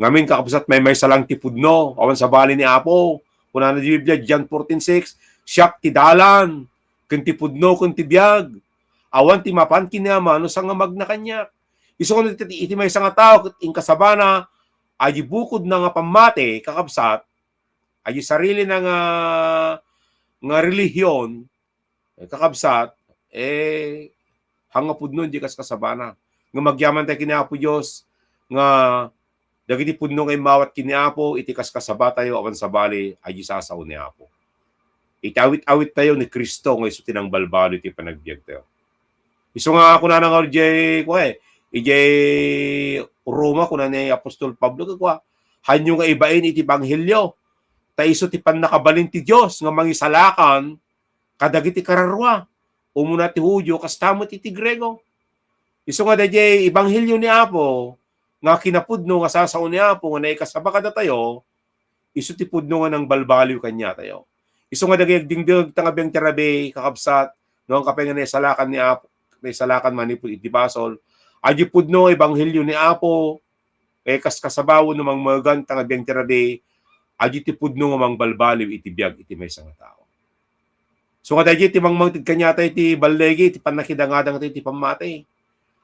Ngamin, kakabsat, maymaysa lang ti pudno, awan sabali ni Apo. Kunana di Biblia, John fourteen six, "Siak ti dalan, ken ti pudno, ken ti biag. Awan ti mapan ken ni Ama no saan nga magna kaniak." Isu nga iti, iti maysa nga tao ket inkasabana, adi bukodna nga pammati, kakabsat, adi sarilina nga, nga relihiyon, eh, kakabsat, eh, hanga pudno iti kaskasabana. Nga agyaman tayo ken ni Apo Dios, nga dagiti pudno nga immawat ken ni Apo, iti kaskasaba tayo, awan sabali, adi sasao ni Apo. Iti awit-awit tayo ni Cristo nga isu ti nangbalbaliw iti panagbiag tayo. Isu nga kunana nga idiay, kua, eh, idiay Roma, kuna ni apostol Pablo, kua, "Hanyo nga ibain iti ebanghelio, ta isu ti pannakabalin ti Dios nga mangisalakan kadagiti kararua, umuna ti Judio, kasta met iti Griego." Isu nga daydiay ebanghelio ni Apo nga kinapudno nga sasao ni Apo nga naikasaba kadatayo, isu ti pudno nga nangbalbaliw kaniatayo. Isu nga dagiti agdingdeg ta nga biang ti rabii, kakabsat, no, angka pay nga naisalakan ni Apo, naisalakan manipud iti basol, adi pudno nga ebanghelio ni Apo, eh, kaskasabawan no mangmegan ta nga biang ti rabii, adi ti pudno nga mangbalbaliw iti biag iti maysa nga tao. So nga daydi ti mangmangted kaniatayo ti balligi, ti pannakidangadang tayo ti pammati.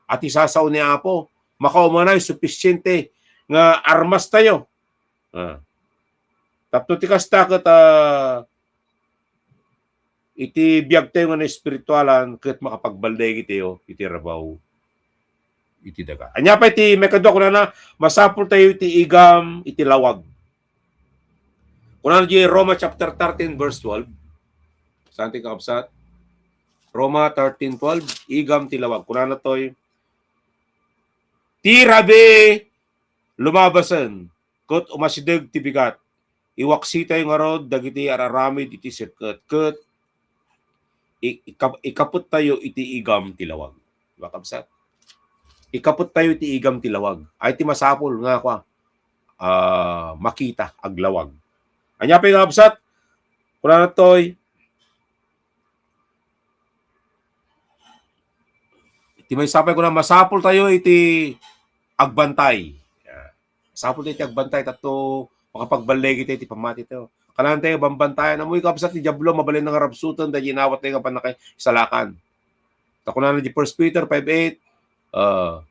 A ti sasao ni Apo, makaumanay sufisiente nga armas tayo. Ah. Tapno ti kasta ket, ah, iti biag tayo nga naespiritualan ket makapagballigi tayo iti rabaw iti daga. Ania pay ti maikadua, kunana, masapul tayo iti igam iti lawag. Kunana di Roma chapter thirteen, verse twelve. Saan ti, kakabsat? Roma thirteen twelve, igam ti lawag. Kunana toy, "Ti rabii lumabasen, ket umasideg ti bigat. Iwaksitayo ngarud dagiti ar-aramid iti sirket, ket i-, ikap-, ikapettayo iti igam ti lawag." Diba, kabsat? Ikapettayo iti igam ti lawag. Ay ti masapul nga, kua, ah, makita, aglawag. Ania pay, kabsat? Kunana toy, iti maysa pay kuna, masapul tayo iti agbantay. Masapul tayo iti agbantay, tapno makapagballigi tayo iti pammati tayo. Kailangan tayo bambantayan. Ammoyo, kabsat, ti Diablo, mabalin nga rabsuten dagiti inawat tayo nga pannakaisalakan. Ta kunana di First Peter five eight, ah,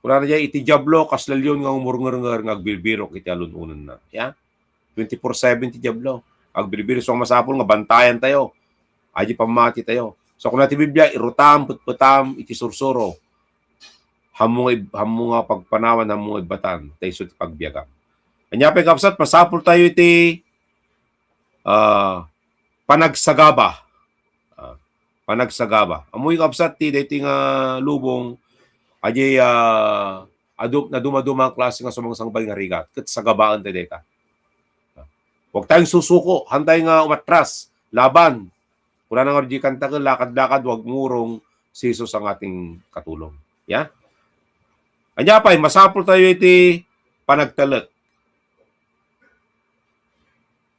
kunana diay, iti Diablo, kasla leon nga umurngernger nga agbirbirok iti alun-onenna. Ya? Twenty-four seven ti Diablo. Agbirbirok, so masapul nga bantayan tayo. Adi pammati tayo. So, kuna ti Biblia, irutam, petpetam, iti sursuro. Hammo nga ib-, hammo nga pagpanawan, hammo nga ibbatan, ta isu ti pagbiagam. Ania pay, kabsat, masapul tayo iti, ah, panagsagaba. Ah, panagsagaba. Ammoyo, kabsat, ti daytoy nga lubong, adi, ah, adu-, nadumaduma a klase nga sumangsangbaen nga rigat, ket sagabaen tayo dayta. Ah, huwag tayong susuko, hantay nga umatras, laban. Kunana nga di kanta ken, "Lakad-lakad, huwag murong, si Jesus ang ating katulong." Ya? Ania pay, masapul tayo iti panagtalek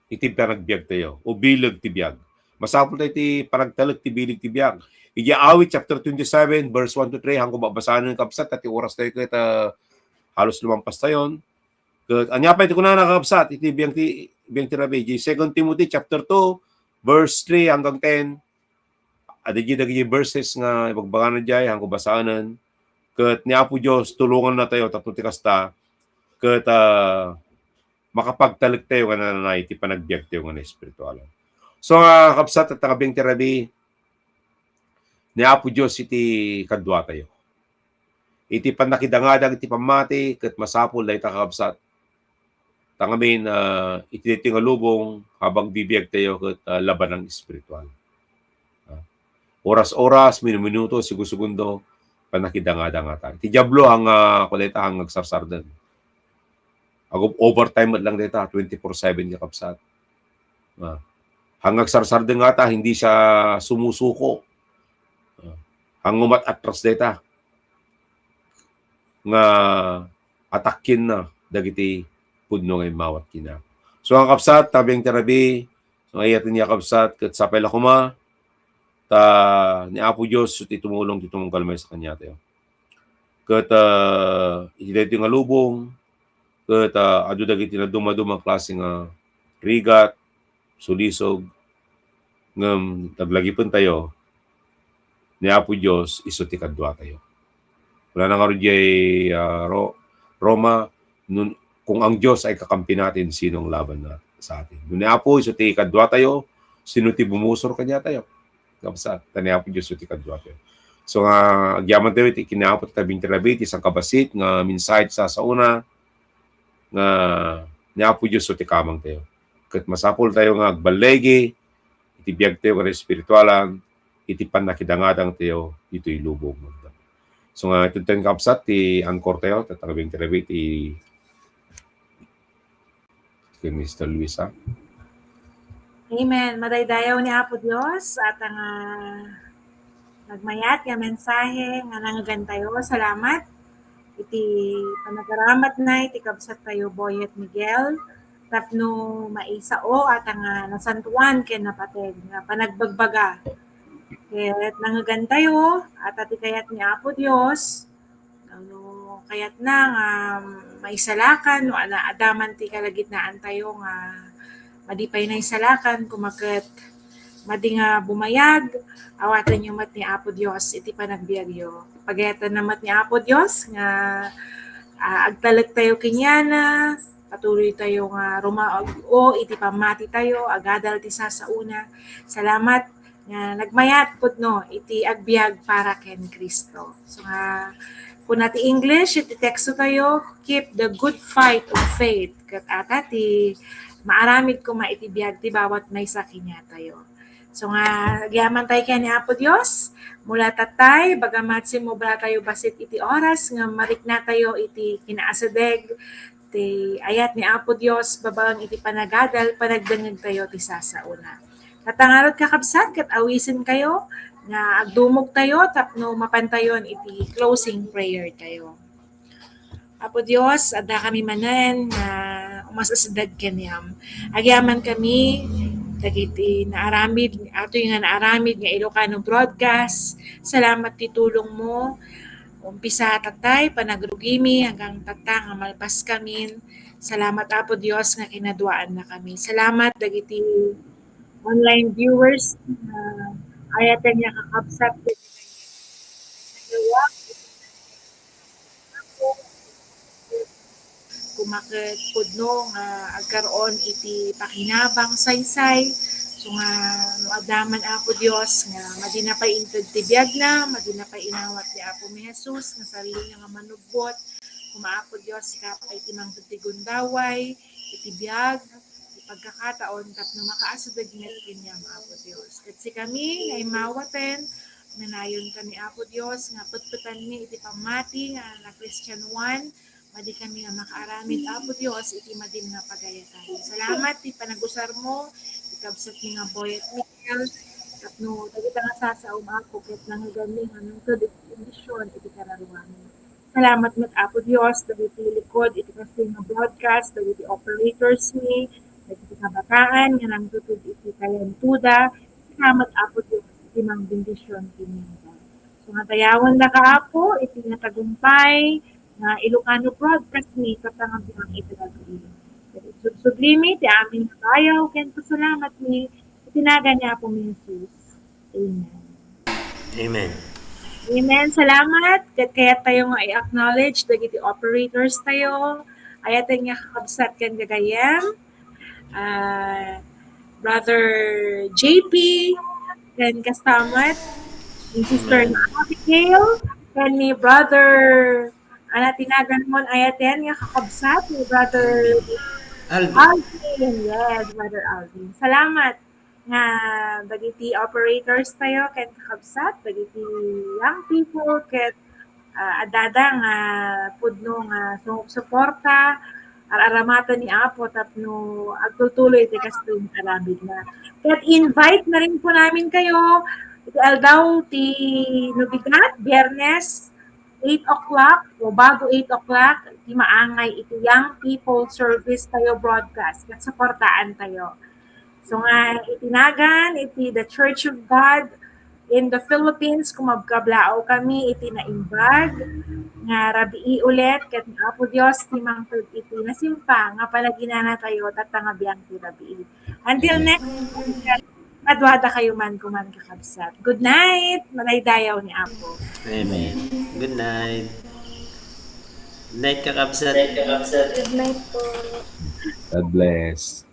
iti panagbiag tayo, o bileg ti biag. Masapul tayo iti panagtalek ti bileg ti biag. Iti Awit chapter twenty-seven, verse one to three, haanko babasaen, kabsat, ta ti oras tayo ket, ah, halos lumampas tayon. Ket ania pay ti kunana, kakabsat, iti biang ti, biang ti rabii? Iti Second Timothy chapter two, verse three hanggang ten. Adda dagiti verses nga ibagbagana diay, haanko basaenen. Ket ni Apo Dios, tulonganna tayo tapno ti kasta, ket, ah, makapagtalek tayo nga nananay iti panagbiag tayo nga naespiritualan. So, nga kabsat, ket nga biang ti rabii, ni Apo Dios iti kadua tayo. Iti pannakidangadang iti pammati, ket masapul dayta, kakabsat. Ta ngamin, ah, iti daytoy nga lubong, habang bibiag tayo ket, ah, labanang espiritual. Ah, oras-oras, minu-minuto, segundo-segundo, pannakidangadangata. Iti Diablo, ang, ah, kunana dayta, ang agsarsardeng. Ago overtime met lang dayta, twenty-four seven, kakabsat. Ah, ang agsarsardeng ngata, hindi siya sumusuko. Ah, ang umat-atras dayta nga atakenna dagiti pudno nga immawat kenna. So, nga kabsat, ta biang ti rabii, so, nga iyaten nga kabsat, ket sapay la koma, ta ni Apo Dios ti tumulong, ti tumunggal maisa kaniatayo. Ket, ah, iti daytoy nga lubong, ket, ah, adu dagiti nadumaduma a klase nga rigat, sulisog, ngem naglagipen tayo, ni Apo Dios isu ti kadua tayo. Wala na nga diay, ah, Ro-, Roma, nun, kung ang Diyos ay kakampi natin, sino ang laban na sa atin? No ni Apo isu ti kadua tayo, sino ti bumusor kaniatayo? Kabsat, ta ni Apo Dios isu ti kadua tayo. So nga, agyaman tayo iti kinaapot kabing ti rabii, ti sangkabassit nga mensahe ti sasaona, nga ni Apo Dios isu ti kamang tayo. Ket masapul tayo nga agballigi iti biag tayo nga espiritualan, iti pannakidangadang tayo ditoy lubong. So nga, iti ten kabsat ti anchor tayo, tattangabing ti rabii ti, ti Mister Luisa. Amen. Madaydayaw ni Apo Dios, at ang, ah, nagmayat nga mensahe nga nangngegan tayo. Salamat iti panagaramat na iti kabsat tayo, Boyet Miguel, tapno maisao at ang, ah, nasantuan ken napateg nga panagbagbaga. Ket nangngegan tayo, at ti kayat ni Apo Dios, no kayatna nga maisalakan, no ana-, adda man ti kalagitnaan tayo nga madi pay naisalakan, koma ket madi nga bumayag, awatenyo met ni Apo Dios iti panagbiagyo. Pagayatanna met ni Apo Dios nga, ah, agtalek tayo kaniana, patuloy tayo nga rumao iti pammati tayo, agadal ti sasaona. Salamat nga nagmayat pudno iti agbiag para ken Cristo. So nga, kuna ti English iti teksto tayo, "Keep the good fight of faith." Ket ata ti maaramid koma iti biag ti bawat maysa kaniatayo. So nga, agyaman tayo ken ni Apo Dios, mula tatay, bagamat simmubra tayo bassit iti oras, nga marikna tayo iti kinaasideg, ti ayat ni Apo Dios, babaen iti panagadal, panagdengngeg tayo ti sasaona. Ket ngarud, kakabsat, ket awisen kayo nga agdumog tayo tapno mapan tayon iti closing prayer tayo. Apo Dios, adda kami manen nga masasdag kaniam. Agyaman kami dagiti naaramid, atoy nga naaramid nga Ilocano broadcast. Salamat ti tulong mo. Umpisa tattay, panagrugimi, hanggang tatta nga malpas kamin. Salamat, Apo Dios, nga kinaduaanna kami. Salamat dagiti online viewers nga ayaten nga kakabsat ken nagawak. Koma ket pudno nga agkaroon iti pakinabang saysay. So nga no adda man, Apo Dios, nga madina pay inted ti biagna, madina pay inawat ti Apo mi Jesus nga sarili nga manubbot. Koma, Apo Dios, sika pay ti mangted ti gundaway iti biag, ti pagkakataon tapno makaasudeg met kaniam, Apo Dios. Ket sikami nga immawaten, nanayon kami, Apo Dios, nga petpetanmi iti pammati nga na Christian one, madi kami nga makaaramid, Apo Dios, iti madin nga pagayatan. Salamat ti panagusarmo, ti kabsatmi nga Boy at Miguel, tapno dagita nga sasaom, Apo, ket nangngeganmi nga nangted iti kondisyon iti kararuami. Salamat met, Apo Dios, dagiti likod iti kastoy nga broadcast, dagiti operators mi, dagiti kabataan nga nangtutud iti talentoda. Salamat, Apo Dios, iti mangbendision kenkuana. So nga dayawendaka, Apo, iti nga tagumpay nga Ilocano broadcast mi, tatta nga bilang iti dagiti. Ket insubsublimi ti amin nga bayaw ken pasalamat mi iti nagan ni Apo mi Jesus. Amen. Amen. Amen. Salamat. Ket kayat tayo nga i-acknowledge dagiti operators tayo. Ayaten nga kakabsat ken gagayyem. Ah, Brother J P, ken kasta met ni Sister Abigail, ken ni Brother, ania ti nagan mo, ayaten nga kakabsat ni Brother Alvin. Alvin. Yes, Brother Alvin. Salamat nga dagiti operators tayo ken kakabsat, dagiti young people ket ah, addada nga pudno nga su-, suporta, ar-aramaten ni Apo tapno agtultuloy ti kastoy nga aramidna. Ket invite na rin po namin kayo iti aldaw ti no bigat, Biyernes, eight o'clock o bago eight o'clock, ti maangay iti young people service tayo broadcast. Ket suportaan tayo. So nga iti nagan iti The Church of God in the Philippines, kumabkablaaw kami iti naimbag nga rabii ulit, ket ni Apo Dios ti mangted iti nasimpang nga panaginana tayo tatta nga biang ti rabii. Until next time, kaduada kayo man kuman, kakabsat. Good night. Madaydayaw ni Apo. Amen. Good night. Good night, kakabsat. Good night po. God bless.